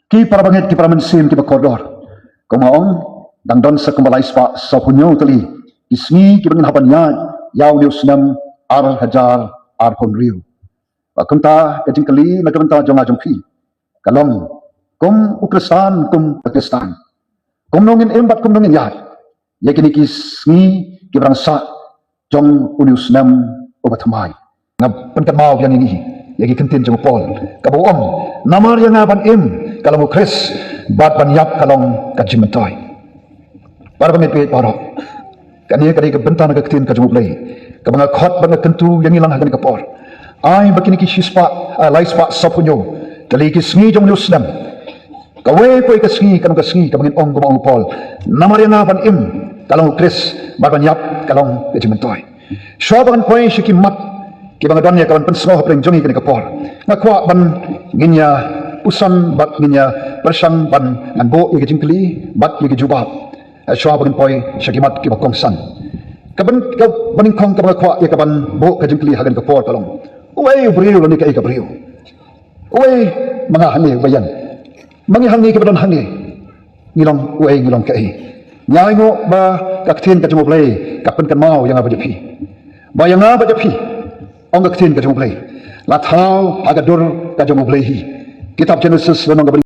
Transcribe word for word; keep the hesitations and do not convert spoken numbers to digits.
Ki para bangeit, ki para mynsiem, ki ba kordor. Kumba ong, dang don sa kumba lai spah saphew hynñiew tylli ki sngi ki ba ngin hap ban ïaid ïa une u snem ar hajar arphew hynriew. Bad kumta ka jingkylli na ka bynta jong nga jong phi ka long, kum u Khristan, kum ka Khristan, kumno ngin im bad kumno ngin ïaid ïa kine ki sngi ki ba dang sah jong une u snem uba thymmai. Nga pynkynmaw ïa ngi ïa ki ktien jong u Paul, kaba ong, namar ïa nga ban im ka long u Khrist, bad ban ïap ka long ka jingmyntoi. Para bangeit baroh, kane ka dei ka bynta na ka ktien ka jong u Blei kaba nga khot bad nga kyntu ïa ngi lang ha kane ka por. Ai ba kine ki shispah, ah, lai spah saphew hynñiew tylli ki sngi jong une u snem, kawei poi ka sngi ka long ka sngi kaba ngin ong kumba ong u Paul, namar ïa nga ban im ka long u Khrist, bad ban ïap ka long ka jingmyntoi. Shuwa ba ngan poi sha ki mat kiba nga don ïa ka ban pynsngew hapdeng jong ngi kane ka por, nga kwah ban ngin ïa puson bad ngin ïa pyrshang ban ngan buh ïa ka jingkylli bad ïa ka jubab. Eh, shuwa ba ngan poi sha ki mat kiba kongsan, ka ban, ka banyngkong kaba nga kwah ïa ka ban buh ka jingkylli ha kane ka por ka long, uei u briew lane kaei ka briew? Uei ma nga hangne, uba ïeng ma ngi hangne, kiba don hangne, ngi long uei, ngi long kaei? Ngi ainguh ba ka ktien ka jong u Blei ka pynkynmaw ïa nga bad ïa phi, ba ïa nga bad ïa phi, ong ka ktien ka jong u Blei, la thaw ha ka dur ka jong u Blei hi. Kitab Jenesis lynnong kaba